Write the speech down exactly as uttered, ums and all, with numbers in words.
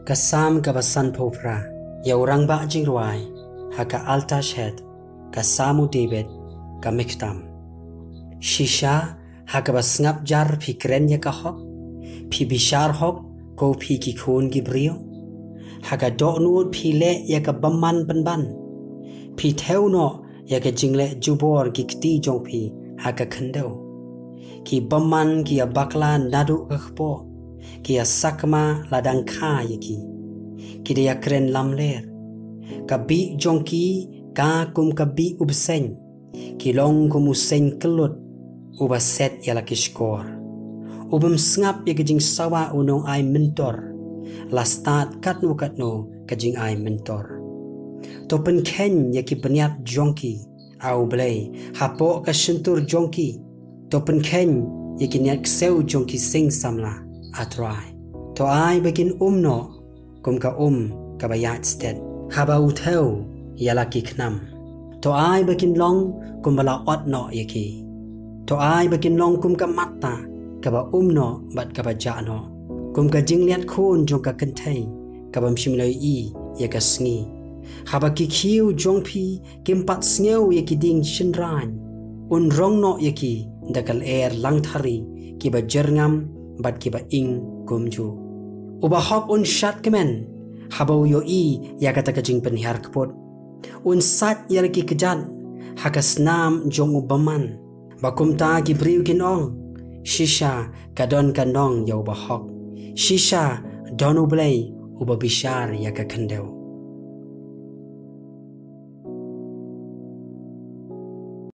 Ka Salm kaba sanphew phra. Ïa u rangbah jingrwai ha ka altar shed. Ka Salm u David. Ka Miktam. Shisha, ha kaba sngap jar phi kren ïa ka hok, phi bishar hok, ko phi ki khun ki briew. Ha ka dohnud phi leh ïa ka bymman pynban. Phi thew noh ïa ka jingleh jubor ki kti jong phi ha ka khyndew. Ki bymman ki ïa bakla naduh ka kpoh, ki ïa sakma la dang kha ïa ki. Ki da ïa kren lamler. Ka bih jong ki ka kum ka bih u bseiñ. Ki long kum u seiñ kyllut, uba set ïa la ki shkor. U bym sngap ïa ka jingsawa u nongai myntor. La stad katno katno ka jingai myntor. To pynkheiñ ïa ki bniat jong ki, A U Blei, hapoh ka shyntur jong ki. To pynkheiñ ïa ki niat ksew jong ki sing samla, A Trai. To ai ba kin um noh kum ka um kaba ïaid stet, haba u thew ïa la ki khnam. To ai ba kin long kumba la ot noh ïa ki. To ai ba kin long kum ka matta kaba um noh bad kaba jah noh, kum ka jingliat khun jong ka kynthei kabym shym la ïohi ïa ka sngi. Haba ki khiew jong phi kim pat sngew ïa ki dieng shynraiñ, un rong noh ïa ki da ka lyer langthari, kiba jyrngam bad kiba ing kumjuh. U bahok un shad kmen haba u ïohi ïa kata ka jingpynhiar kput. Un sait ïa la ki kjat ha ka snam jong u bymman. Ba kumta ki briew kin ong, shisha ka don ka nong ïa u bahok. Shisha don U Blei uba bishar ïa ka khyndew.